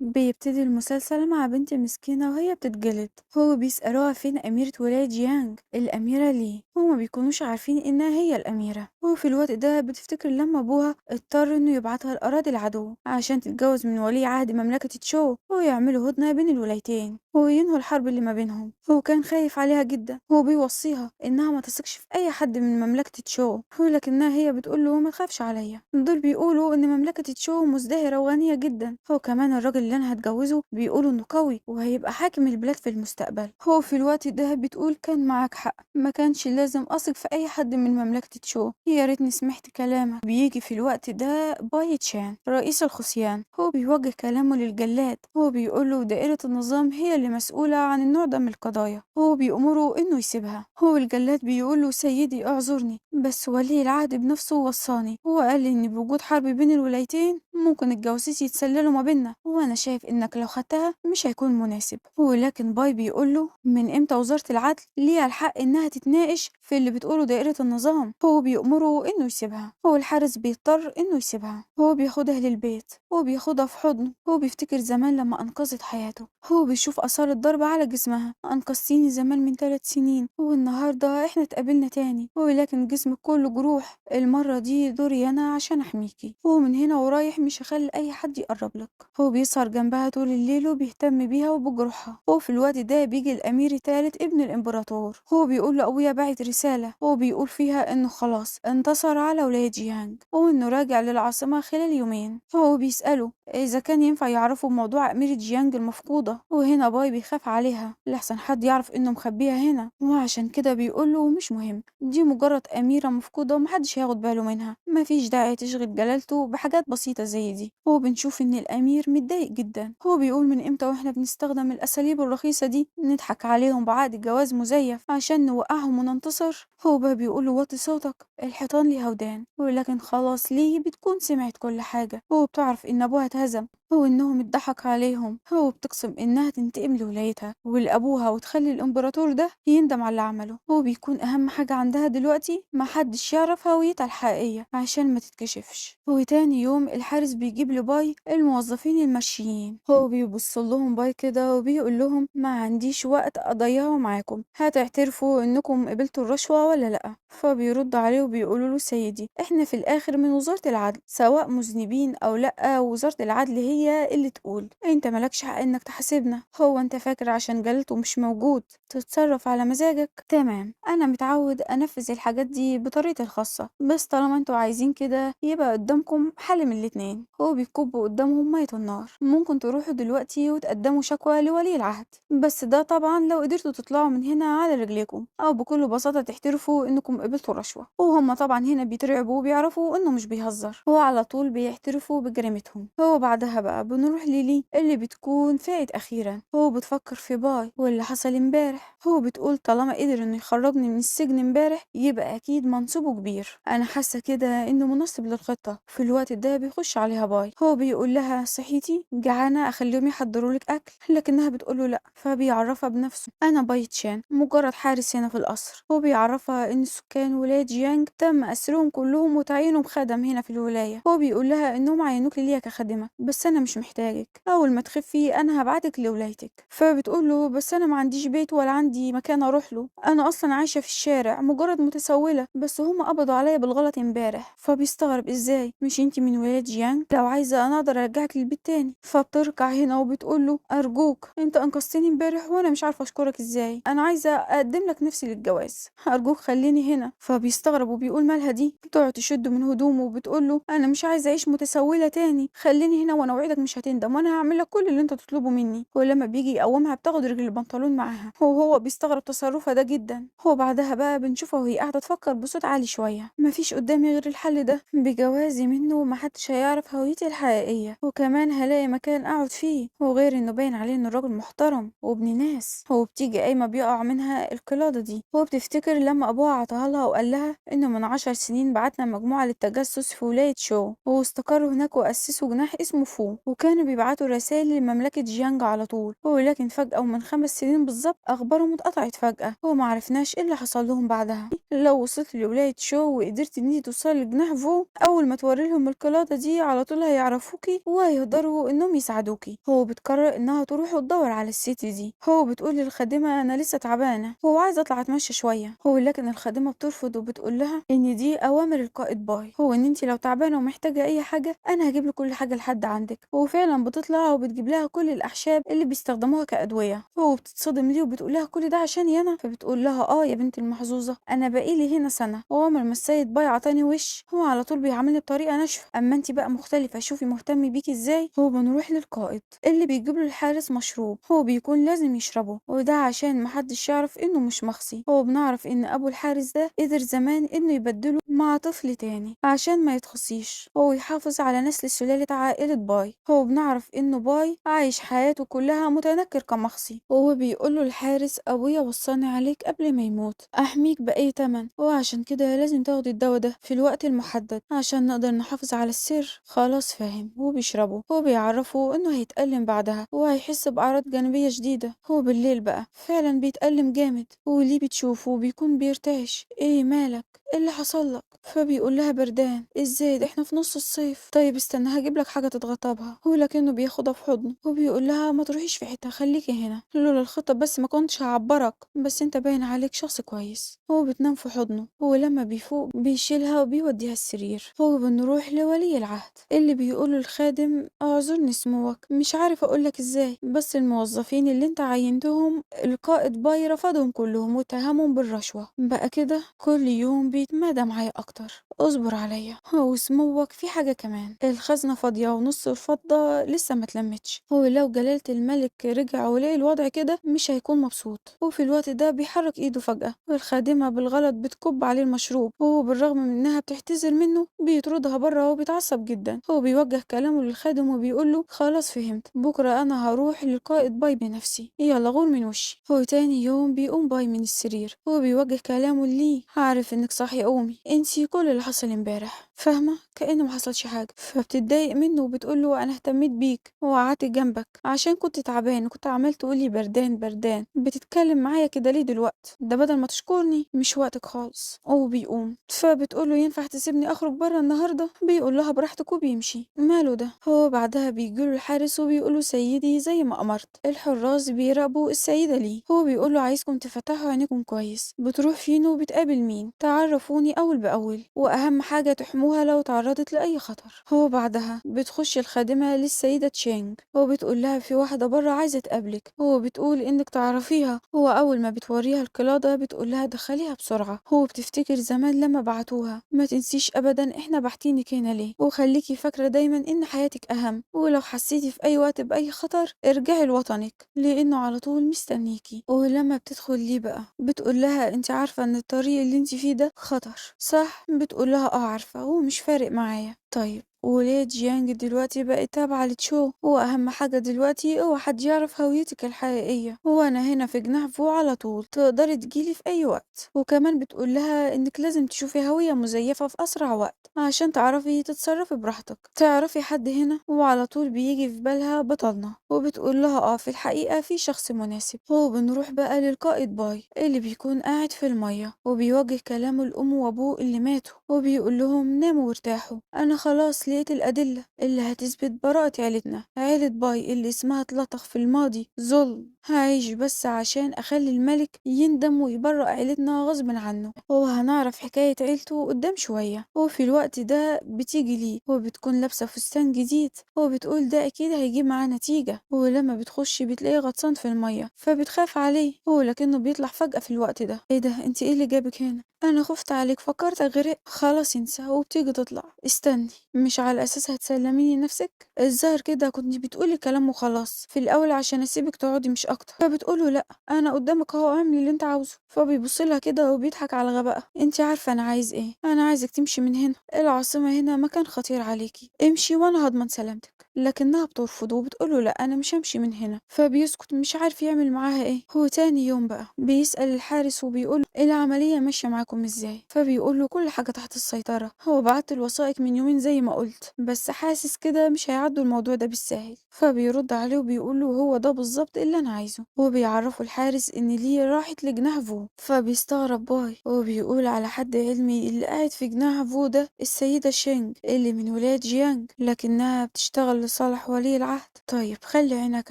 بيبتدي المسلسل مع بنت مسكينة وهي بتتجلد. هو بيسألوها فين أميرة ولاية جيانج الأميرة ليه، هما بيكونوش عارفين إنها هي الأميرة. وفي الوقت ده بتفتكر لما أبوها اضطر إنه يبعتها لأراضي العدو عشان تتجوز من ولي عهد مملكة تشو ويعملوا هدنة بين الولايتين وينهوا الحرب اللي ما بينهم. هو كان خايف عليها جدا، هو بيوصيها إنها ما تثقش في أي حد من مملكة تشو، ولكنها هي بتقول له ما تخافش عليا، دول بيقولوا إن مملكة تشو مزدهرة وغنية جدا، هو كمان الراجل اللي أنا هتجوزه بيقولوا إنه قوي وهيبقى حاكم البلاد في المستقبل. هو في الوقت ده بتقول كان معاك حق، ما كانش لازم أثق في أي حد من مملكة تشو، يا ريتني سمعت كلامك. بيجي في الوقت ده باي تشان رئيس الخصيان، هو بيوجه كلامه للجلاد، هو بيقول له دائرة النظام هي اللي مسؤولة عن النوع ده من القضايا، هو بيأمره إنه يسيبها. هو الجلاد بيقول له سيدي اعذرني، بس ولي العهد بنفسه وصاني، هو قال لي إن بوجود حرب بين الولايتين ممكن الجواسيس يتسللوا ما بيننا، وأنا شايف إنك لو خدتها مش هيكون مناسب. ولكن باي بيقول له من إمتى وزارة العدل ليها الحق إنها تتناقش في اللي بتقوله دائرة النظام؟ هو بيأمره إنه يسيبها. هو الحارس بيضطر إنه يسيبها. هو بياخدها للبيت، هو بياخدها في حضنه، هو بيفتكر زمان لما أنقذت حياته، هو بيشوف آثار الضرب على جسمها، أنقذتيني زمان من 3 سنين والنهاردة إحنا اتقابلنا تاني، ولكن جسمك كله جروح، المرة دي دوري أنا عشان أحميكي، ومن هنا ورايح مش هخلي أي حد يقرب لك. هو بيسهر جنبها طول الليل وبيهتم بيها وبجروحها. هو في الوقت ده بيجي الأمير الثالث ابن الإمبراطور، هو بيقول لأبويا باعت رسالة، هو بيقول فيها إنه خلاص انتصر على ولاية جيانج وإنه راجع للعاصمة خلال يومين. هو بيسأله إذا كان ينفع يعرفوا موضوع أميرة جيانج المفقودة، وهنا باي بيخاف عليها لحسن حد يعرف إنه مخبيها هنا، وعشان كده بيقوله مش مهم، دي مجرد أميرة مفقودة ومحدش هياخد باله منها، مفيش داعي تشغل جلالته بحاجات بسيطة زي دي. هو بنشوف إن الأمير متضايق جدا، هو بيقول من إمتى وإحنا بنستخدم الأساليب الرخيصة دي، نضحك عليهم بعقد جواز مزيف عشان نوقعهم وننتصر. هو بقى بيقول له وطي صوتك، الحيطان ليها ودان، ولكن خلاص ليه بتكون سمعت كل حاجة، هو بتعرف إن أبوها اتهزم وإنهم اتضحك عليهم، هو بتقسم إنها تنتقم لولايتها ولأبوها وتخلي الإمبراطور ده يندم على اللي عمله. هو بيكون أهم حاجة عندها دلوقتي محدش يعرف هويتها الحقيقية عشان ما تتكشفش. وتاني يوم الحارس بيجيب لباي الموظفين المرشيين، هو بيبص لهم باي كده وبيقول لهم ما عنديش وقت أضيعه معاكم، هتعترفوا إنكم قبلتوا الرشوة ولا لأ؟ فبيرد عليه وبيقولوا له سيدي إحنا في الآخر من وزارة العدل، سواء مذنبين أو لأ وزارة العدل هي اللي تقول، انت مالكش حق انك تحاسبنا، هو انت فاكر عشان جلالته مش موجود تتصرف على مزاجك؟ تمام، انا متعود انفذ الحاجات دي بطريقتي الخاصة، بس طالما انتوا عايزين كده يبقى قدامكم حل من الاتنين. هو بيكب قدامهم مية النار، ممكن تروحوا دلوقتي وتقدموا شكوى لولي العهد، بس ده طبعا لو قدرتوا تطلعوا من هنا على رجليكم، او بكل بساطة تحترفوا انكم قبلتوا الرشوة. وهم طبعا هنا بيترعبوا وبيعرفوا انه مش بيهزر، وعلى طول بيعترفوا بجريمتهم. هو بعدها بقى بنروح ليلي اللي بتكون فاقت أخيرا، هو بتفكر في باي واللي حصل امبارح، هو بتقول طالما قدر انه يخرجني من السجن امبارح يبقى اكيد منصبه كبير، انا حاسه كده انه مناسب للخطه. في الوقت ده بيخش عليها باي، هو بيقول لها صحيتي جعانه اخليهم يحضروا لك اكل، لكنها بتقول له لا. فبيعرفها بنفسه انا باي تشان مجرد حارس هنا في القصر، هو بيعرفها ان سكان ولايه جيانج تم اسرهم كلهم وتعيينهم خدم هنا في الولايه، هو بيقول لها انهم عينوك ليا كخادمه بس انا مش محتاجك، اول ما تخفي انا هبعتك لولايتك. فبتقول له بس انا ما عنديش بيت ولا عندي مكان اروح له، انا اصلا عايشه في الشارع مجرد متسوله، بس هم قبضوا عليا بالغلط امبارح. فبيستغرب ازاي مش انتي من ولايه جيانج؟ لو عايزه انا اقدر ارجعك للبيت تاني. فبتركع هنا وبتقول له ارجوك انت انقذتني امبارح وانا مش عارفه اشكرك ازاي، انا عايزه اقدم لك نفسي للجواز، ارجوك خليني هنا. فبيستغرب وبيقول مالها دي، بتقعد تشده من هدومه وبتقول له انا مش عايزه اعيش متسوله تاني، خليني هنا وانا اوعدك مش هتندم وانا هعمل لك كل اللي انت تطلبه مني. ولما بيجي يقومها بتاخد رجل البنطلون معاها، وهو بيستغرب تصرفها ده جدا. هو بعدها بقى بنشوفها وهي قاعده تفكر بصوت عالي شويه، مفيش قدامي غير الحل ده، بجوازي منه محدش هيعرف هويتي الحقيقيه، وكمان هلاقي مكان اقعد فيه، وغير انه باين عليه انه راجل محترم وابن ناس. هو بتيجي قايمه بيقع منها القلاده دي، هو بتفتكر لما ابوها عطاها لها وقال لها انه من 10 سنين بعتنا مجموعه للتجسس في ولايه شو، واستقروا هناك واسسوا جناح اسمه فو، وكانوا بيبعتوا رسائل لمملكة جيانج على طول. ولكن فجأة ومن 5 سنين بالظبط أخبارهم اتقطعت فجأة ومعرفناش ايه اللي حصل لهم بعدها. لو وصلت لولاية شو وقدرت ان انت توصلي لجناح فو، اول ما توري لهم القلادة دي على طول هيعرفوكي وهيقدروا انهم يساعدوكي. هو بتقرر انها تروح وتدور على الست دي. هو بتقول للخادمة انا لسه تعبانة هو عايزة اطلع اتمشى شوية. هو لكن الخادمة بترفض وبتقول لها ان دي اوامر القائد باي، هو ان انت لو تعبانة ومحتاجة اي حاجة انا هجيب لك كل حاجة لحد عندك. وفعلا بتطلع وبتجيب لها كل الاعشاب اللي بيستخدموها كأدوية. هو بتتصدم ليه وبتقول لها كل ده عشاني انا؟ فبتقول لها اه يا بنت المحظوظة، انا بقيلي هنا سنة وعمر ما السيد باي عطاني وش، هو على طول بيعاملني بطريقة ناشفة، اما انت بقى مختلفة، شوفي مهتم بيكي ازاي. هو بنروح للقائد اللي بيجيب له الحارس مشروب هو بيكون لازم يشربه، وده عشان محدش يعرف انه مش مخصي. هو بنعرف ان ابو الحارس ده قدر زمان انه يبدله مع طفل تاني عشان ما يتخصيش وهو يحافظ على نسل سلالة عائلة باي. هو بنعرف انه باي عايش حياته كلها متنكر كمخصي. وهو بيقول له الحارس ابويا وصاني عليك قبل ما يموت، احميك باي تمن، وعشان كده لازم تاخد الدواء ده في الوقت المحدد عشان نقدر نحافظ على السر. خلاص فاهم. هو بيشربه. هو بيعرفه انه هيتألم بعدها وهيحس باعراض جانبية شديدة. هو بالليل بقى فعلا بيتألم جامد، وليه بتشوفه بيكون بيرتعش. ايه مالك؟ ايه اللي حصل لك؟ فبيقول لها بردان. ازاي ده احنا في نص الصيف؟ طيب استنى هجيب لك حاجة تتغطى بها. هو لكنه بياخدها في حضنه وبيقول لها ما تروحيش في حتة، خليكي هنا، لولا الخطة بس ما كنتش هعبرك، بس انت باين عليك شخص كويس. هو بتنام في حضنه. هو لما بيفوق بيشيلها وبيوديها السرير. هو بنروح لولي العهد اللي بيقول للخادم اعذرني سموك، مش عارف اقولك ازاي، بس الموظفين اللي انت عينتهم القائد باي رفضهم كلهم واتهمهم بالرشوة، بقى كده كل يوم بيتمادى معايا اكتر، اصبر عليا. هو سموك في حاجة كمان، الخزنة فاضية ونص الفضة لسه ما اتلمتش، هو لو جلالة الملك رجع ولقي الوضع كده مش هيكون مبسوط. وفي الوقت ده بيحرك ايده فجأة والخادمة بالغلط بتكب عليه المشروب، وهو بالرغم من انها بتعتذر منه بيطردها بره وبيتعصب جدا. هو بيوجه كلامه للخادم وبيقول له خلاص فهمت، بكرة انا هروح للقائد باي بنفسي، يلا غور من وشي. هو تاني يوم بيقوم باي من السرير، هو بيوجه كلامه ليه، عارف انك صاحية قومي، انسي كل اللي حصل امبارح، فاهمة؟ كأنه ما حصلش حاجة. فبتتضايق منه وبتقول له انا اهتميت بيك وقعدت جنبك عشان كنت تعبان وكنت عمال تقولي بردان بردان، بتتكلم معايا كده ليه دلوقتي؟ ده بدل ما تشكرني مش وقتك خالص. وبيقوم. فبتقول له ينفع تسيبني اخرج بره النهارده؟ بيقول لها براحتك وبيمشي. ماله ده؟ هو بعدها بيجيله الحارس وبيقول له سيدي زي ما امرت، الحراس بيراقبوا السيدة ليه. هو بيقول له عايزكم تفتحوا عينيكم كويس، بتروح فين وبتقابل مين، تعرفوني اول باول، واهم حاجة تحموها لو تعرضت لاي خطر. هو بعدها بتخش الخادمة للسيدة تشينج وبتقول لها في واحدة بره عايزه تقابلك، هو بتقول انك تعرفيها. هو اول ما بتوريها القلادة بتقول لها دخليها بسرعة. هو بتفتكر زمان لما بعتوها، ما تنسيش ابدا احنا بعتينك هنا ليه، وخليكي فاكره دايما ان حياتك اهم، ولو حسيتي في اي وقت باي خطر ارجعي لوطنك لانه على طول مستنيكي. ولما بتدخل ليه بقى بتقول لها انت عارفه ان الطريق اللي انت فيه ده خطر صح؟ بتقول لها اه عارفه ومش فارق معايا. طيب وليه جيانج دلوقتي بقت تابعة لتشو، وأهم حاجة دلوقتي اوعى حد يعرف هويتك الحقيقية، وأنا هنا في جناح فو على طول، تقدري تجيلي في أي وقت. وكمان بتقول لها إنك لازم تشوفي هوية مزيفة في أسرع وقت عشان تعرفي تتصرفي براحتك، تعرفي حد هنا. وعلى طول بيجي في بالها بطلنا، وبتقول لها اه في الحقيقة في شخص مناسب. هو بنروح بقى للقائد باي اللي بيكون قاعد في المية وبيوجه كلامه لأمه وأبوه اللي ماتوا، وبيقول لهم ناموا وارتاحوا، أنا خلاص لقيت الأدلة اللي هتثبت براءة عيلتنا، عيلة باي اللي اسمها اتلطخ في الماضي ظلم، هعيش بس عشان أخلي الملك يندم ويبرأ عيلتنا غصب عنه، وهنعرف حكاية عيلته قدام شوية. وفي الوقت ده بتيجي ليه وبتكون لابسة فستان جديد، وبتقول ده أكيد هيجيب معاه نتيجة. ولما بتخش بتلاقيه غطسان في المية فبتخاف عليه، ولكنه بيطلع فجأة في الوقت ده، ايه ده انت ايه اللي جابك هنا؟ انا خفت عليك فكرت غرق. خلاص انسى. وبتيجي تطلع، استني مش على اساس هتسلميني نفسك؟ الظاهر كده كنت بتقولي كلام وخلاص في الاول عشان اسيبك تقعدي مش اكتر. فبتقوله لا انا قدامك اهو، اعملي اللي انت عاوزه. فبيبص لها كده وبيضحك على غبائها، انت عارفه انا عايز ايه؟ انا عايزك تمشي من هنا، العاصمة هنا مكان خطير عليكي، امشي وانا هضمن سلامتك. لكنها بترفض وبتقوله لا انا مش همشي من هنا. فبيسكت مش عارف يعمل معاها ايه. هو تاني يوم بقى بيسأل الحارس وبيقول العملية ماشية معاكم ازاي؟ فبيقول له كل حاجة تحت تحت السيطرة، هو بعت الوثائق من يومين زي ما قلت، بس حاسس كده مش هيعدوا الموضوع ده بالساهل. فبيرد عليه وبيقول له هو ده بالظبط اللي انا عايزه، وبيعرفوا الحارس ان ليه راحت لجناح فو. فبيستغرب باي وبيقول على حد علمي اللي قاعد في جناح فو ده السيدة شينج اللي من ولاية جيانج، لكنها بتشتغل لصالح ولي العهد. طيب خلي عينك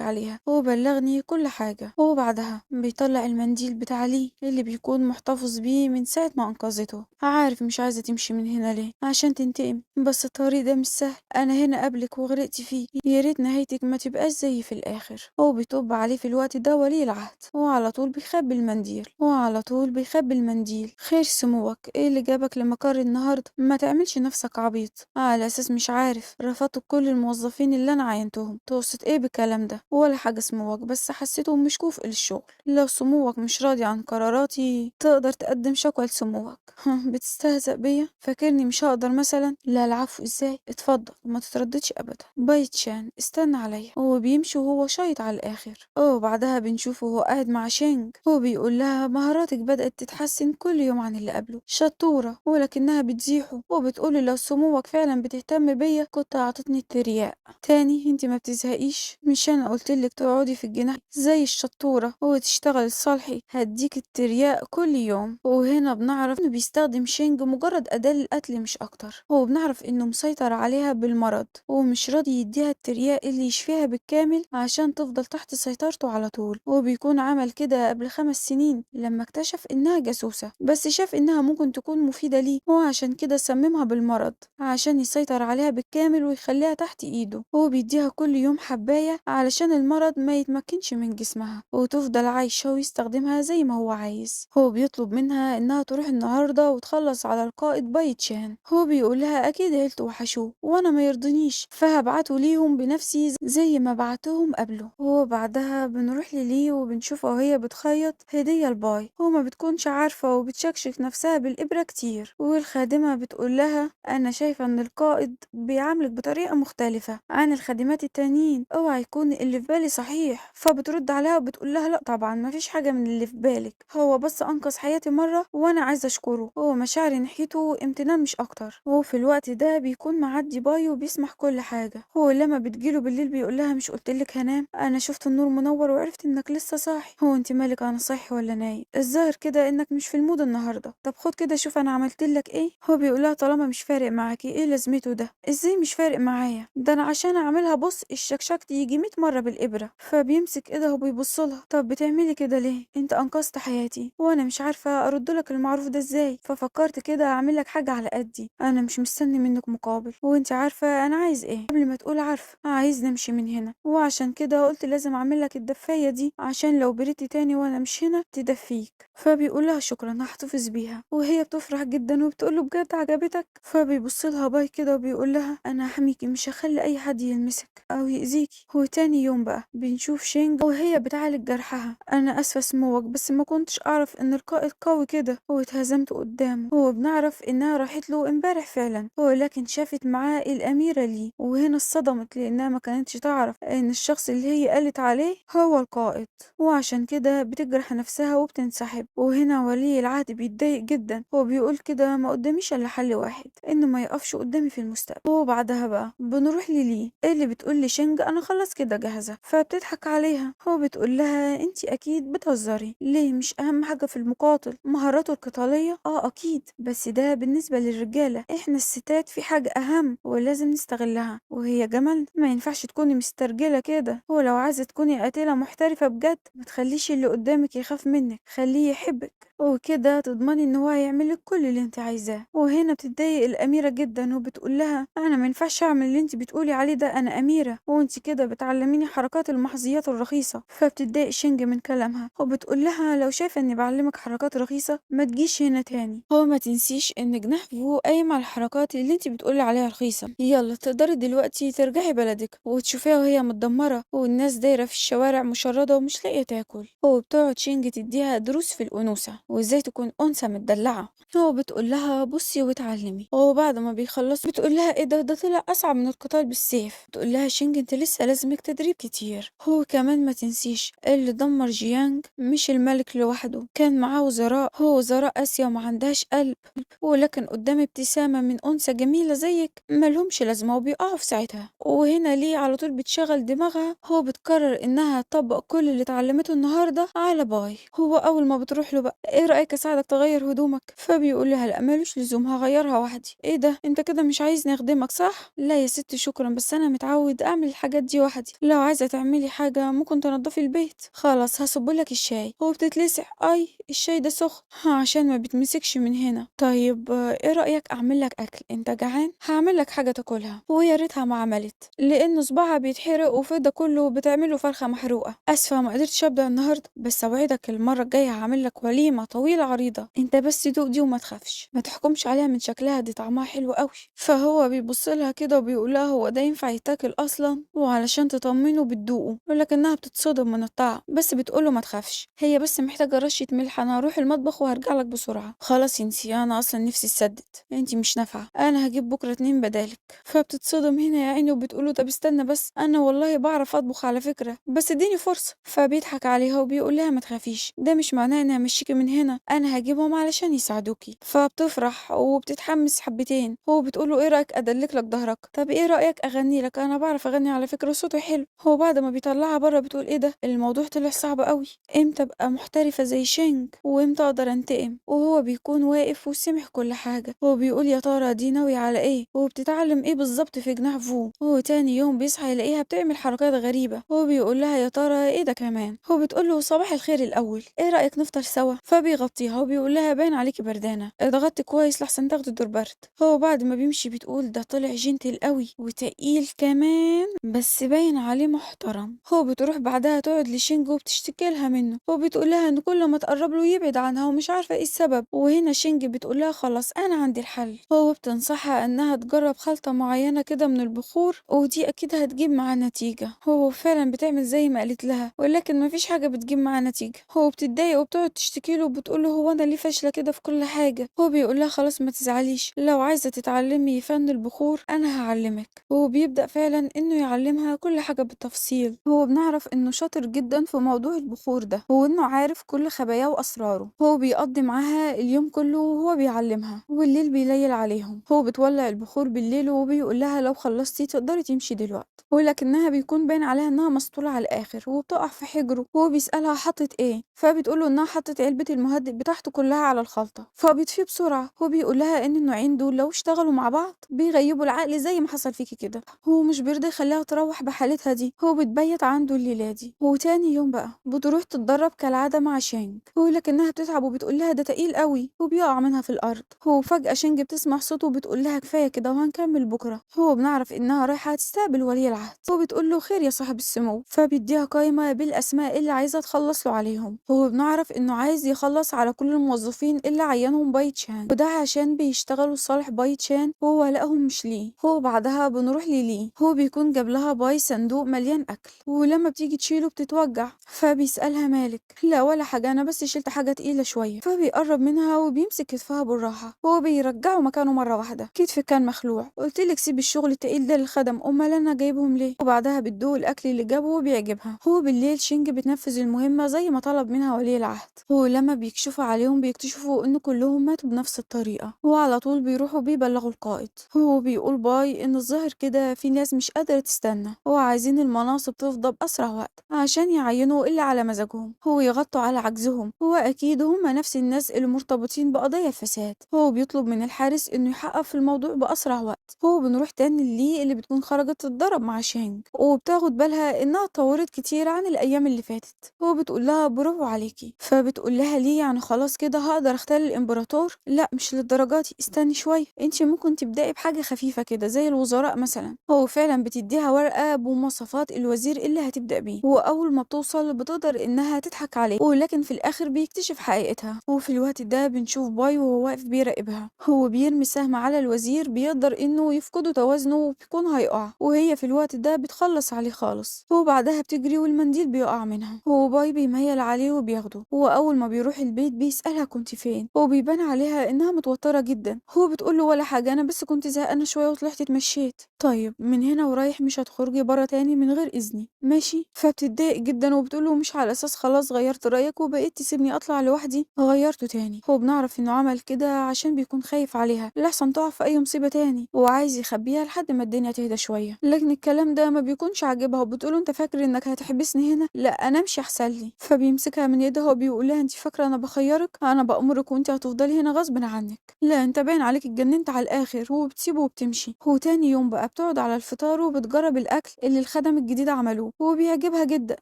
عليها وبلغني كل حاجة. وبعدها بيطلع المنديل بتاع لي اللي بيكون محتفظ بيه من ساعة ما أنقذته. عارف مش عايزة تمشي من هنا ليه؟ عشان تنتقم، بس الطريق ده مش سهل، أنا هنا قبلك وغرقت فيه، يا ريت نهايتك ما تبقاش زي في الآخر. وبيطب عليه في الوقت ده ولي العهد، وعلى طول بيخبي المنديل، وعلى طول بيخبي المنديل. خير سموك، ايه اللي جابك لمقر النهارده؟ ما تعملش نفسك عبيط، على اساس مش عارف رفضت كل الموظفين اللي انا عينتهم. تقصد ايه بالكلام ده؟ ولا حاجه سموك، بس حسيتهم مش كفء للشغل. لو سموك مش راضي عن قراراتي تقدر تقدم شكوى لسموك. بتستهزأ بيا؟ فاكرني مش هقدر مثلا؟ لا العفو، ازاي؟ اتفضل ما تترددش ابدا. باي تشان استنى عليا. وبيمشي وهو شايط على الاخر. وبعدها بنشوفه وهو قاعد مع شينج، هو بيقول لها مهاراتك بدأت تتحسن كل يوم عن اللي قبله، شطورة، ولكنها بتزيحه وبتقول لو سموك فعلا بتهتم بيا كنت اعطتني الترياق. تاني انت ما بتزهقيش؟ مش انا قلتلك تقعدي في الجناح زي الشطورة وتشتغل لصالحي، هديك الترياق كل يوم. وهنا بنعرف انه بيستخدم شينج مجرد أداة للقتل مش اكتر، وبنعرف انه مسيطر عليها بالمرض ومش راضي يديها الترياق اللي يشفيها بالكامل عشان تفضل تحت سيطرته على طول. وبيكون عمل كده قبل 5 سنين لما اكتشف انها جاسوسة، بس شاف انها ممكن تكون مفيدة ليه، وعشان كده سممها بالمرض عشان يسيطر عليها بالكامل ويخليها تحت ايده. وبيديها كل يوم حباية علشان المرض ما يتمكنش من جسمها وتفضل عايشة ويستخدمها زي ما هو عايز. هو بيطلب منها انها تروح النهاردة وتخلص على القائد باي تشان. هو بيقول لها اكيد عيلته وحشوه وانا ما يرضنيش، فهبعته ليهم بنفسي زي ما بعتهم قبله. وبعدها بنروح للي وبنشوفها وهي بتخيط هدية لباي، هو ما بتكونش عارفة وبتشكشك نفسها بالإبرة كتير. والخادمة بتقول لها أنا شايفة إن القائد بيعاملك بطريقة مختلفة عن الخادمات التانيين، اوعى يكون اللي في بالي صحيح. فبترد عليها وبتقول لها لا طبعا مفيش حاجة من اللي في بالك، هو بس أنقذ حياتي مرة وأنا عايزة أشكره، هو مشاعري ناحيته امتنان مش أكتر. وفي الوقت ده بيكون معدي باي وبيسمح كل حاجة. هو لما بتجيله بالليل بيقول لها مش قلتلك هنام؟ أنا شفت النور منور وعرفت إنك لسه صاحي. هو انت مالك، أنا صاحي ولا نايم؟ الظاهر كده إنك مش في ال mood النهارده. طب خد كده شوف أنا عملت لك إيه. هو بيقولها طالما مش فارق معاكي إيه لازمته ده؟ إزاي مش فارق معايا؟ ده أنا عشان أعملها بص الشكشكت يجي 100 مرة بالإبرة. فبيمسك إيدها وبيبص لها، طب بتعملي كده ليه؟ انت أنقذت حياتي وأنا مش عارفة أرد لك المعروف ده إزاي، ففكرت كده أعمل لك حاجة على قدي، أنا مش مستني منك مقابل، وانت عارفة أنا عايز إيه. قبل ما تقول عارفة عايز نمشي من هنا، وعشان كده قلت لازم أعمل لك الدفاية دي عشان لو بريتي تاني وأنا مش هنا تدفيك. فبيقول لها شكرا هحتفظ بيها، وهي بتفرح جدا وبتقول له بجد عجبتك؟ فبيبص لها باي كده وبيقول لها انا هحميكي، مش هخلي اي حد يلمسك او يأذيكي. وتاني يوم بقى بنشوف شينج وهي بتعالج جرحها. انا اسفه سموك بس ما كنتش اعرف ان القائد قوي كده واتهزمت قدامه. وبنعرف انها راحت له امبارح فعلا، ولكن شافت معاه الاميره لي، وهنا اتصدمت لانها ما كانتش تعرف ان الشخص اللي هي قالت عليه هو القائد، وعشان كده بتجرح نفسها وبتنسحب. وهنا ولي العهد بيتضايق جدا وبيقول كده ما قداميش الا حل واحد، انه ما يقفش قدامي في المستقبل. وبعدها بقى بنروح للي اللي بتقول لشينج انا خلاص كده جاهزه، فبتضحك عليها وبتقول لها انتي اكيد بتهزري، ليه مش اهم حاجه في المقاتل مهاراته القتاليه؟ اه اكيد، بس ده بالنسبه للرجاله، احنا الستات في حاجه اهم ولازم نستغلها وهي جمال. ما ينفعش تكوني مسترجله كده، ولو عايزه تكوني قاتله محترفه بجد ما تخليش اللي قدامك يخاف منك، خليه يحبك، وكده تضمني ان هو هيعملك كل اللي انت عايزاه. وهنا بتتضايق الاميره جدا وبتقول لها انا ما ينفعش اعمل اللي انت بتقولي عليه ده، انا اميره وانت كده بتعلميني حركات المحظيات الرخيصه. فبتتضايق شينج من كلامها وبتقول لها لو شايفه اني بعلمك حركات رخيصه ما تجيش هنا تاني. هو ما تنسيش ان جناح فو قايم على الحركات اللي انت بتقولي عليها رخيصه، يلا تقدري دلوقتي ترجعي بلدك وتشوفيها وهي متدمره والناس دايره في الشوارع مشرده ومش لاقيه تاكل. وبتقعد شينج تديها دروس في الانوثه، وازاي تكون انثى متدلعه. هو بتقول لها بصي واتعلمي. وبعد ما بيخلصوا بتقول لها ايه ده طلع اصعب من القتال بالسيف. بتقول لها شينج انت لسه لازمك تدريب كتير. هو كمان ما تنسيش اللي دمر جيانج مش الملك لوحده، كان معاه وزراء، هو وزراء اسيا وما عندهاش قلب، ولكن قدام ابتسامة من انثى جميلة زيك مالهمش لازمة وبيقعوا في ساعتها. وهنا ليه على طول بتشغل دماغها، هو بتقرر انها تطبق كل اللي اتعلمته النهارده على باي. هو اول ما بتروح له بقى ايه رايك اساعدك تغير هدومك؟ فبيقول لها لا مالوش لزوم هغيرها وحدي. ايه ده انت كده مش عايزني اخدمك صح؟ لا يا ستي شكرا، بس انا متعود اعمل الحاجات دي وحدي، لو عايزه تعملي حاجة ممكن تنضفي البيت. خلاص هصبلك الشاي. هو بتتلسع، اي الشاي ده سخن عشان ما بتمسكش من هنا. طيب ايه رايك اعمل لك اكل، انت جعان؟ هعمل لك حاجة تاكلها. ويا ريتها ما عملت، لان صباعها بيتحرق وفي ده كله بتعمله فرخة محروقة. اسفه ما قدرتش ابدا النهارده، بس اوعدك المرة الجاية هعمل لك وليمة طويلة عريضة، انت بس دوق دي وما تخافش، ما تحكمش عليها من شكلها، دي طعمها حلو قوي. فهو بيبص لها كده وبيقول لها هو ده ينفع يتاكل اصلا؟ وعلشان تطمنه بتدوقه، ولكنها بتتصدم من الطعم، بس بتقوله ما تخافش، هي بس محتاجه رشه ملح، انا هروح المطبخ وهرجع لك بسرعة. خلاص انسي، انا اصلا نفسي اتسدت، انتي مش نافعة، انا هجيب بكره 2 بدالك. فبتتصدم هنا يا عيني وبتقوله طب استنى بس، انا والله بعرف اطبخ على فكرة، بس اديني فرصة. فبيضحك عليها وبيقول لها ما تخافيش، ده مش معناه اني همشيكي من هنا، انا هجيبهم علشان يساعدوكي. فبتفرح وبتتحمس حبتين، هو بتقوله ايه رايك ادلك لك ظهرك؟ طب ايه رايك اغني لك، انا بعرف اغني على فكرة صوتي حلو. هو بعد ما بيطلعها بره بتقول ايه ده الموضوع طلع صعب قوي، امتى ابقى محترفه زي شينج وامتى اقدر انتقم؟ وهو بيكون واقف وسمع كل حاجة، هو بيقول يا ترى دي ناوية على ايه وبتتعلم ايه بالظبط في جناح فو. هو تاني يوم بيصحى يلاقيها بتعمل حركات غريبة، هو بيقول لها يا ترى ايه ده كمان؟ هو بتقول له صباح الخير الاول، ايه رايك نفطر سوا؟ فبيغطيها وبيقول لها باين عليكي بردانه، اضغطي كويس لحسن تاخدي دور برد. هو بعد ما بيمشي بتقول ده طلع gentle قوي وتقيل كمان، بس باين عليه محترم. هو بتروح بعدها تقعد لشينج وبتشتكي لها منه، وبتقول لها ان كل ما تقرب له يبعد عنها ومش عارفه ايه السبب. وهنا شينج بتقول لها خلاص انا عندي الحل. هو بتنصحها انها تجرب خلطه معينة كده من البخور ودي اكيد هتجيب معاها نتيجة. هو فعلا بتعمل زي ما قالت لها، ولكن مفيش حاجة بتجيب معاها نتيجة. هو بتتضايق وبتقعد تشتكي له وبتقول له هو انا ليه فاشلة كده في كل حاجة؟ هو بيقول لها خلاص ما تزعليش، لو عايزه تتعلمي فن البخور انا هعلمك. هو بيبدا فعلا انه يعلمها كل حاجة بالتفصيل. هو بنعرف انه شاطر جدا في موضوع البخور ده، وانه عارف كل خباياه واسراره. هو بيقضي معاها اليوم كله وهو بيعلمها، والليل بيليل عليهم. هو بتولع البخور بالليل وبيقول لها لو خلصتي تقدري تمشي دلوقتي، ولكنها بيكون باين عليها انها مسطوله على الاخر وبتقع في حجره. هو بيسالها حطت ايه؟ فبتقول له انها حطت علبة المهدئ بتاعته كلها على الخلطة. فبيطفيه بسرعة. هو بيقول لها ان النوعين دول لو اشتغلوا مع بعض بيغيبوا العقل زي ما حصل فيكي كده. هو مش بيرضى يخليها تروح بحالتها دي، هو بتبيت عنده الليلة دي. وتاني يوم بقى بتروح تتدرب كالعادة مع شينج، ولكنها بتتعب وبتقول لها ده تقيل قوي وبيقع منها في الارض. هو فجاة شينج بتسمع صوته وبتقول لها كفاية كده وهنكمل بكره. هو بنعرف انها رايحة تستقبل ولي العهد، وبتقول له خير يا صاحب السمو. فبيديها قائمة بالاسماء اللي عايزه تخلص له عليهم. هو بنعرف انه عايز يخلص على كل الموظفين اللي عينهم باي تشان، وده عشان بيشتغلوا صالح باي تشان وهو لقاهم مش ليه. هو بعدها بنروح للي، هو بيكون جاب لها باي صندوق مليان اكل، ولما بتيجي تشيله بتتوجع. فبيسألها مالك؟ لا ولا حاجة، انا بس شلت حاجة تقيلة شوية. فبيقرب منها وبيمسك كتفها بالراحة، هو بيرجعه مكانه مرة واحدة. كتفك كان مخلوع، قلت لك سيب الشغل التقيل ده للخدم، امال انا جايبهم ليه؟ وبعدها بتدوق الاكل اللي جابه وبيعجبها. هو بالليل شينج بتنفذ المهمة زي ما طلب منها ولي العهد. هو لما بيكشفوا عليهم بيكتشفوا ان كلهم ماتوا بنفس الطريقة، وعلى طول بيروحوا بيبلغوا القائد. هو بيقول باي ان الظاهر كده في ناس مش قادرة تستنى وعايزين المناصب تفضى بأسرع وقت عشان يعينوا اللي على مزاجهم، هو يغطوا على عجزهم، هو اكيد هم نفس الناس اللي مرتبطين بقضايا الفساد. هو بيطلب من الحارس انه يحقق في الموضوع بأسرع وقت. هو بنروح تاني ليه اللي بتكون خرجت تتضرب مع شينج، وبتاخد بالها انها اتطورت كتير عن الايام اللي فاتت. هو بتقول لها برافو عليكي. فبتقول لها ليه يعني خلاص كده هقدر اختل الامبراطور؟ لا مش للدرجة دي، استني شوية، انت ممكن تبداي بحاجة خفيفة كده زي الوزراء مثلا. هو فعلا بتديها ورقة بمواصفات الوزير اللي هتبدا بيه، واول ما بتوصل بتقدر انها تضحك عليه، ولكن في الاخر بيكتشف حقيقتها. وفي الوقت ده بنشوف باي وهو واقف بيراقبها. هو بيرمي سهم على الوزير بيقدر انه يفقده توازنه وبيكون هيقع، وهي في الوقت ده بتخلص عليه خالص. وبعدها بتجري والمنديل بيقع منها. هو باي بيميل عليه وبياخده. هو اول ما بيروح البيت بيسألها كنت فين، وبيبان عليها إنها متوترة جدا. هو بتقول له ولا حاجة، أنا بس كنت زهقانة شوية وطلعت اتمشيت. طيب من هنا ورايح مش هتخرجي برا تاني من غير إذني، ماشي؟ فبتتضايق جدا وبتقول له مش على أساس خلاص غيرت رأيك وبقيت تسيبني أطلع لوحدي، غيرته تاني. هو بنعرف إنه عمل كده عشان بيكون خايف عليها لحسن تقع في أي مصيبة تاني، وعايز يخبيها لحد ما الدنيا تهدى شوية. لكن الكلام ده ما بيكونش عاجبها وبتقوله انت فاكر انك هتحبسني هنا؟ لا انا امشي احسن لي. فبيمسكها من يدها وبيقول لها انت فاكره انا بخيرك؟ انا بأمرك وانت هتفضلي هنا غصب عنك. لا انت باين عليك اتجننت على الاخر. وبتسيبه وبتمشي. هو تاني يوم بقى بتقعد على الفطار وبتجرب الاكل اللي الخدم الجديد عملوه وبيعجبها جدا،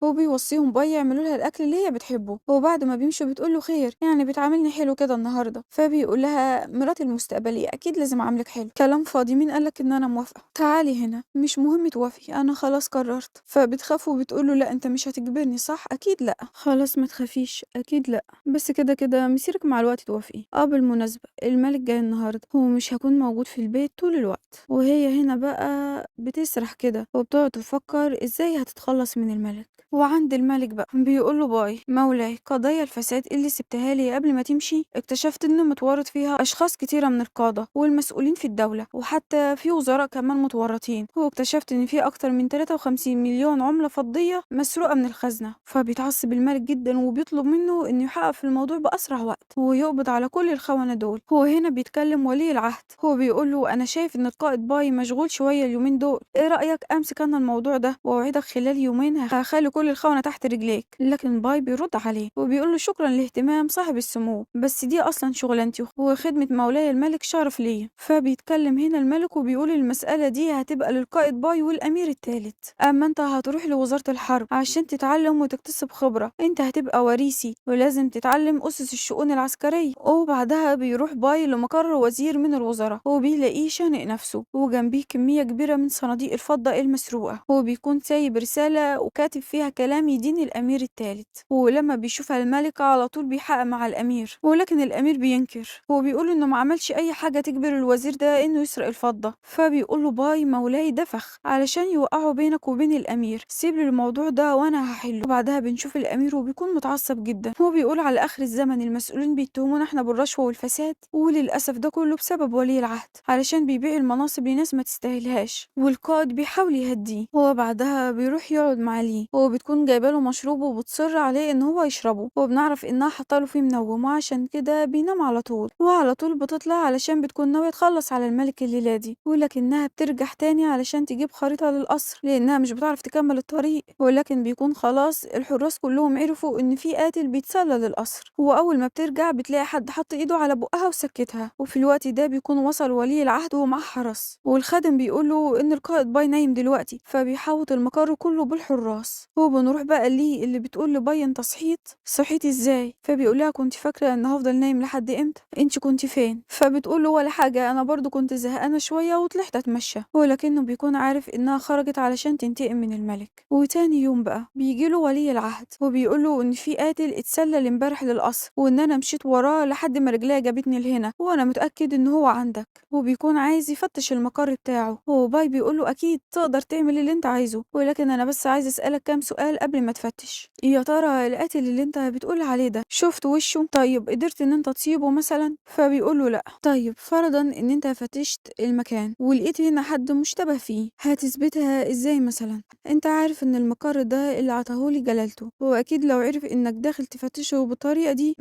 وبيوصيهم باي يعملوا لها الاكل اللي هي بتحبه. وبعد ما بيمشوا بتقول له خير، يعني بتعاملني حلو كده النهارده؟ فبيقول لها مراتي المستقبليه اكيد لازم اعاملك حلو. كلام فاضي، مين قالك ان انا موافقه؟ تعالي هنا، مش مهم توافقي، انا خلاص قررت. فبتخاف وبتقول له لا انت مش هتجبرني صح؟ اكيد لا. خلاص ما تخافيش، اكيد لا، بس كده كده مسيرك مع الوقت توافقي. بالمناسبه الملك جاي النهارده ومش هكون موجود في البيت طول الوقت. وهي هنا بقى بتسرح كده وبتقعد تفكر ازاي هتتخلص من الملك. وعند الملك بقى بيقول له باي مولاي، قضايا الفساد اللي سبتها لي قبل ما تمشي اكتشفت ان متورط فيها اشخاص كتيره من القاده والمسؤولين في الدوله، وحتى في وزراء كمان متورطين، واكتشفت ان في اكتر من 53 مليون عمله فضيه مسروقه من الخزنه. فبيتعصب الملك جدا وبيطلب منه انه يحقق في الموضوع باسرع وقت ويقبض على كل الخونه دول. هو هنا بيتكلم ولي العهد، هو بيقول له انا شايف ان القائد باي مشغول شويه اليومين دول، ايه رايك امسك انا الموضوع ده واوعدك خلال يومين هخلي كل الخونه تحت رجليك. لكن باي بيرد عليه وبيقول له شكرا لاهتمام صاحب السمو، بس دي اصلا شغلانتي وخدمه مولاي الملك شرف ليا. فبيتكلم هنا الملك وبيقول المساله دي هتبقى للقائد باي والامير الثالث، اما انت هتروح لوزاره الحرب عشان تتعلم وتكتسب خبره، انت هتبقى وريثي ولازم تتعلم اسس الشؤون العسكريه. وبعدها بيروح باي لمقر وزير من الوزراء وبيلاقيه شانق نفسه وجنبيه كميه كبيره من صناديق الفضه المسروقه، وبيكون سايب رساله وكاتب فيها كلام يدين الامير الثالث. ولما بيشوفها الملك على طول بيحقق مع الامير، ولكن الامير بينكر وبيقول انه ما عملش اي حاجه تجبر الوزير ده انه يسرق الفضه. فبيقول له باي مولاي ده فخ علشان يوقعوا بينك وبين الامير، سيب لي الموضوع ده وانا هحله. وبعدها بنشوف الامير وبيكون متعصب جدا، هو بيقول على اخر الزمن المسؤولين بيتهمونا احنا بالرشوه والفساد، وللاسف ده كله بسبب ولي العهد علشان بيبيع المناصب لناس ما تستاهلهاش. والقائد بيحاول يهديه. هو بعدها بيروح يقعد مع ليه، وبتكون جايبه له مشروب وبتصر عليه ان هو يشربه، وبنعرف انها حاطه فيه منوم وعشان كده بينام على طول. وعلى طول بتطلع علشان بتكون ناويه تخلص على الملك الليله دي، ولكنها بترجع تاني علشان تجيب خريطه للقصر لانها مش بتعرف تكمل الطريق. ولكن بيكون خلاص الحراس كلهم عرفوا ان في قاتل بيتسلل للقصر، واول ما بترجع بتلاقي حد حط ايده على بقها وسكتها. وفي الوقت ده بيكون وصل ولي العهد ومعاه حرس، والخادم بيقول له ان القائد باي نايم دلوقتي، فبيحوط المقر كله بالحراس. وبنروح بقى ليه اللي بتقول لباي انت صحيت؟ صحيتي ازاي؟ فبيقول لها كنت فاكره ان هفضل نايم لحد امتى؟ انت كنت فين؟ فبتقول له ولا حاجه، انا برضو كنت زهقانه شويه وطلعت اتمشى. ولكنه بيكون عارف انها خرجت علشان تنتقم من الملك. وتاني يوم بقى بيجي له ولي العهد وبيقول له ان في قاتل اتسلل امبارح للقصر، وان انا مشيت وراه لحد ما رجليا جابتني لهنا، وانا متاكد ان هو عندك. وبيكون عايز يفتش المقر بتاعه. وباي بيقول له اكيد تقدر تعمل اللي انت عايزه، ولكن انا بس عايز اسالك كام سؤال قبل ما تفتش. يا ترى القاتل اللي انت بتقول عليه ده شفت وشه؟ طيب قدرت ان انت تصيبه مثلا؟ فبيقول له لا. طيب فرضا ان انت فتشت المكان ولقيت هنا حد مشتبه فيه، هتثبتها ازاي مثلا؟ انت عارف ان المقر ده اللي عطاهولي جلالته، واكيد لو عرف انك داخل تفتشه بالطريقه دي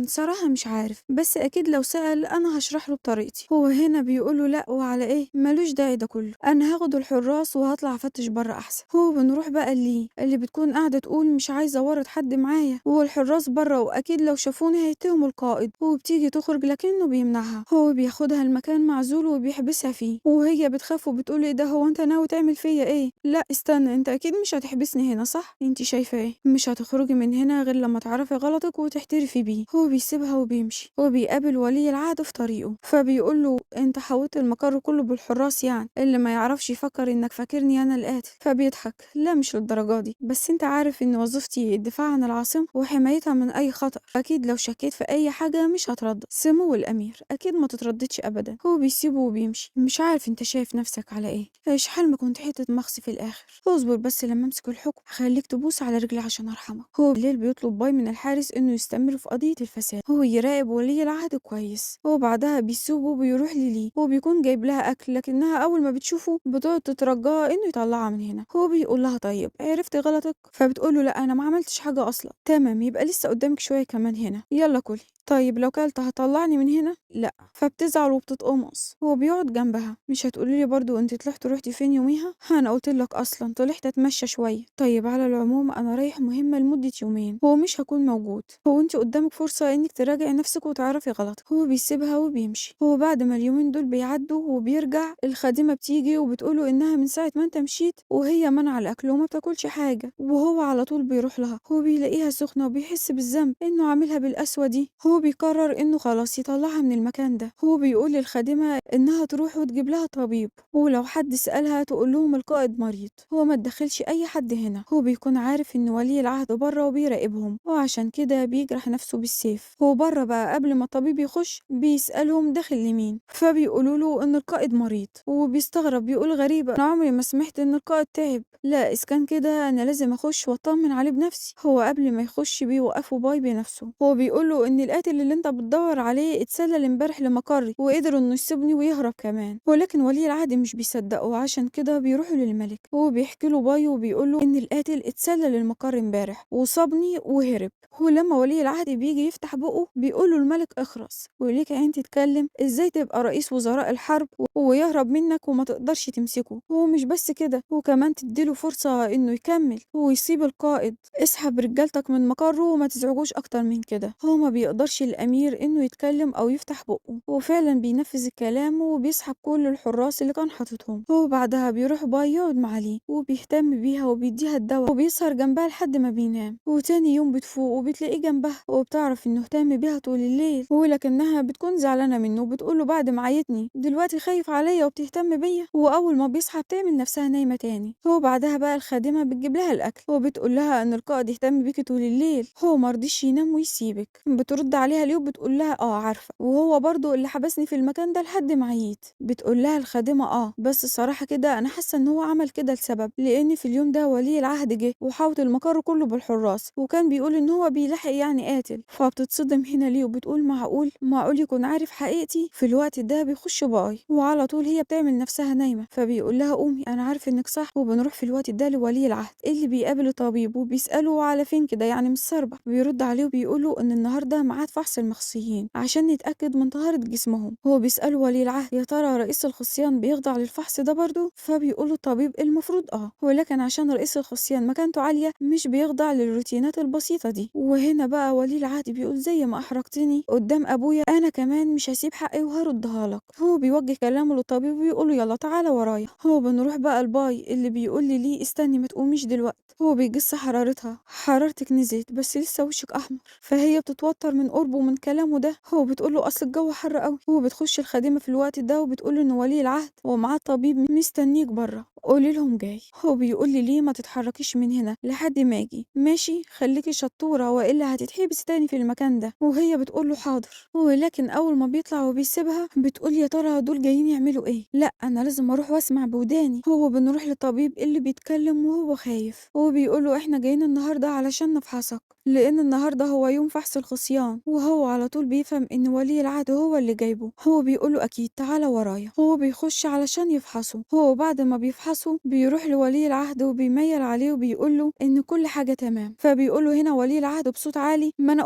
صراحه مش عارف، بس اكيد لو سأل انا هشرح له بطريقتي. هو هنا بيقول له لا وعلى ايه، ملوش داعي ده كله، انا هاخد الحراس وهطلع افتش بره احسن. هو بنروح بقى ليه اللي بتكون قاعده تقول مش عايزه اورط حد معايا، والحراس بره واكيد لو شافوني هيتهموا القائد. وبتيجي تخرج لكنه بيمنعها، هو بياخدها المكان معزول وبيحبسها فيه. وهي بتخاف وبتقول ايه ده، هو انت ناوي تعمل فيا ايه؟ لا استنى، انت اكيد مش هتحبسني هنا صح؟ انت شايفه ايه؟ مش هتخرجي من هنا غير لما تعرفي غلطك وتحترفي بيه. هو بيسيبها وبيمشي، وبيقابل ولي العهد في طريقه، فبيقول له انت حوطت المقر كله بالحراس، يعني اللي ما يعرفش يفكر انك فاكرني انا القاتل. فبيضحك، لا مش للدرجه دي، بس انت عارف ان وظيفتي الدفاع عن العاصمه وحمايتها من اي خطر، اكيد لو شكيت في اي حاجه مش هتردد. سمو الامير اكيد ما تترددش ابدا. هو بيسيبه وبيمشي. مش عارف انت شايف نفسك على ايه، ايش حال ما كنت حته مخص في الاخر، اصبر بس لما امسك الحكم هخليك تبوس على رجلي عشان ارحمك. هو بالليل بيطلب باي من الحارس انه يساعده يستمر في قضية الفساد، هو يراقب ولي العهد كويس. هو بعدها بيسيبه وبيروح للي، هو بيكون جايب لها أكل، لكنها أول ما بتشوفه بتقعد تترجاه إنه يطلعها من هنا. هو بيقول لها طيب عرفتي غلطك؟ فبتقول له لا أنا ما عملتش حاجة أصلا. تمام يبقى لسه قدامك شوية كمان هنا، يلا كلي. طيب لو كلت هطلعني من هنا؟ لا. فبتزعل وبتتقمص. هو بيقعد جنبها، مش هتقولي لي برضو انت طلعت روحتي فين يوميها؟ انا قلت لك اصلا طلعت اتمشى شويه. طيب على العموم انا رايح مهمه لمده يومين، هو مش هكون موجود، هو انت قدامك فرصه انك تراجعي نفسك وتعرفي غلطك. هو بيسيبها وبيمشي. هو بعد ما اليومين دول بيعدوا وبيرجع، الخادمه بتيجي وبتقوله انها من ساعه ما انت مشيت وهي منع الاكل وما بتاكلش حاجه، وهو على طول بيروح لها. هو بيلاقيها سخنه وبيحس بالذنب انه عاملها بالقسوه دي. هو بيقرر انه خلاص يطلعها من المكان ده. هو بيقول للخادمه انها تروح وتجيب لها طبيب، ولو حد سألها تقول لهم القائد مريض، هو ما تدخلش اي حد هنا. هو بيكون عارف ان ولي العهد بره وبيراقبهم، وعشان كده بيجرح نفسه بالسيف. هو بره بقى قبل ما الطبيب يخش بيسألهم داخل لمين، فبيقولوا له ان القائد مريض، وبيستغرب بيقول غريبة انا عمري ما سمعت ان القائد تعب، لا اذا كان كده انا لازم اخش واطمن عليه بنفسي. هو قبل ما يخش بيوقفه باي بنفسه، هو بيقول له ان القاتل اللي انت بتدور عليه اتسلل امبارح لمقري وقدر انه يسيبني ويهرب كمان. ولكن ولي العهد مش بيصدقه، عشان كده بيروحوا للملك. هو بيحكي له باي وبيقول له ان القاتل اتسلل المقر امبارح وصابني وهرب. هو لما ولي العهد بيجي يفتح بقه بيقول له الملك اخرس وليك عين تتكلم، ازاي تبقى رئيس وزراء الحرب ويهرب منك وما تقدرش تمسكه؟ هو مش بس كده، هو كمان تديله فرصة انه يكمل ويسيب القائد، اسحب رجالتك من مقره وما تزعجوش اكتر من كده. هو ما بيقدرش الامير انه يتكلم او يفتح بقه، وفعلا بينفذ الكلام وبيسحب كل الحراس اللي كان حاططهم. هو بعدها بيروح باي يقعد مع ليه وبيهتم بيها وبيديها الدواء وبيسهر جنبها لحد ما بينام. وتاني يوم بتفوق وبتلاقيه جنبها وبتعرف انه اهتم بيها طول الليل، ولكنها بتكون زعلانه منه وبتقول له بعد ما عيتني دلوقتي خايف عليا وبتهتم بيا. واول ما بيصحى بتعمل نفسها نايمه تاني. هو بعدها بقى الخادمه بتجيب لها الاكل وبتقول لها ان القائد اهتم بيكي طول الليل، هو مرضيش ينام ويسيبك. بترد عليها ليه وبتقول لها اه عارفه، وهو برضو اللي حبسني في المكان ده لحد ما عييت. بتقول لها الخادمه اه بس الصراحه كده انا حاسه ان هو عمل كده لسبب، لان في اليوم ده ولي العهد جه وحاوط المقر كله بالحراس وكان بيقول ان هو بيلاحق يعني قاتل. فبتتصدم هنا ليه وبتقول معقول معقول يكون عارف حقيقتي؟ في الوقت ده بيخش باي وعلى طول هي بتعمل نفسها نايمه، فبيقول لها قومي انا عارف انك صح. وبنروح في الوقت ده لولي العهد اللي بيقابل الطبيب وبيساله على فين كده يعني مش بيرد عليه وبيقول له ان النهارده ميعاد فحص المخصيين عشان نتاكد من طهاره جسمهم. هو بيساله ولي العهد يا ترى رئيس الخصيان بيخضع للفحص ده برضه؟ فبيقول له الطبيب المفروض اه، ولكن عشان رئيس الخصيان مكانته عاليه مش بيخضع للروتينات البسيطه دي. وهنا بقى ولي العهد بيقول زي ما احرجتني قدام ابويا انا كمان مش هسيب حقي وهردها لك. هو بيوجه كلامه للطبيب وبيقول له يلا تعالى ورايا. هو بنروح بقى الباي اللي بيقول لي ليه استني ما تقوميش دلوقتي. هو بيجس حرارتها، حرارتك نزلت بس لسه وشك احمر. فهي بتتوتر من قربه ومن كلامه ده. هو بتقول له اصل الجو حر قوي. هو بتخش الخادمه في الوقت ده وبتقول ان ولي العهد ومعاه طبيب مستنيك بره، قولي لهم جاي. هو بيقول لي ليه ما تتحركيش من هنا لحد ما اجي، ماشي خليكي شطوره والا هتتحبسي تاني في المكان ده. وهي بتقول له حاضر. ولكن اول ما بيطلع وبيسيبها بتقول يا ترى دول جايين يعملوا ايه؟ لا انا لازم اروح واسمع بوداني. هو بنروح للطبيب اللي بيتكلم وهو خايف وبيقول له احنا جايين النهارده علشان نفحصك لان النهارده هو يوم فحص الخصيان. وهو على طول بيفهم ان ولي العهد هو اللي جايبه. هو بيقول له اكيد تعالى ورايا. هو بيخش علشان يفحصه. هو بعد ما بيفحصه بيروح لولي العهد وبيميل عليه وبيقول له ان كل حاجه تمام. فبيقول له هنا ولي العهد بصوت عالي ما انا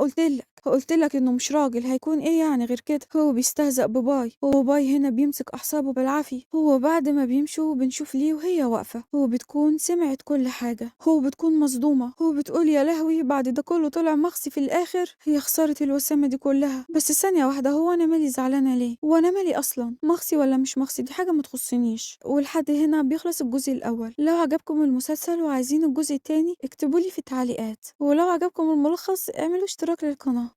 قلت لك انه مش راجل، هيكون ايه يعني غير كده؟ هو بيستهزأ بباي. هو باي هنا بيمسك اعصابه بالعافيه. هو بعد ما بيمشوا بنشوف ليه وهي واقفه، هو بتكون سمعت كل حاجه. هو بتكون مصدومه. هو بتقول يا لهوي بعد ده كله طلع مخصي في الاخر، هي خسارة الوسامه دي كلها. بس ثانيه واحده، هو انا مالي زعلانه ليه؟ وانا مالي اصلا مخصي ولا مش مخصي؟ دي حاجه ما تخصنيش. ولحد هنا بيخلص الجزء الاول. لو عجبكم المسلسل وعايزين الجزء الثاني اكتبوا لي في التعليقات، ولو عجبكم الملخص اعملوا اشتراك للقناه.